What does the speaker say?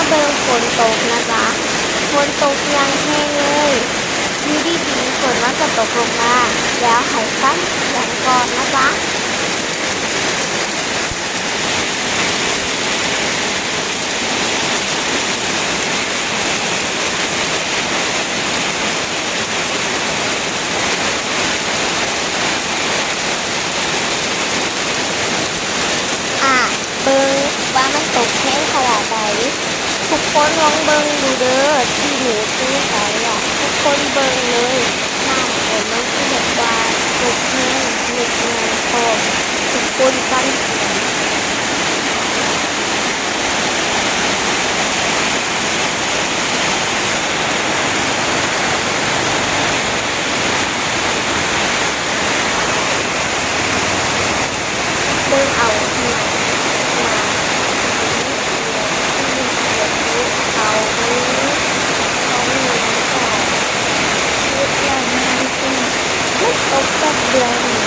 ເບິ່ງຝົນຕົກນະຈ໊ະ, ຝົນຕົກຢ່າງແຮງເລີຍ. ຢູ່ດີໆ ຝົນມັນກໍຕົກລົງມາ, ແລ້ວໃຫ້ຟັງສຽງກ່ອນນະຈ໊ະ. ອາ ເບິ່ງວ່າມັນຕົກແຮງຂະໜາດໃດ. ທຸກຄົນລອງເບິ່ງດູເດີ, ທີ່ໜູຊື້ໄປອະ, ທຸກຄົນເບິ່ງເລີຍ. ນ້ຳຝົນມັນຄືແບບວ່າຕົກແຮງ, ເມັດໃຫຍ່ພ້ອມ. ທຸກຄົນຟັງສຽງ. ເບິ່ງເອົາ ໜ້າ ໜ້າ ຂາວ ຂອງ ຂອງ ຂອງ ມັນຕົກແປັບດຽວນີ້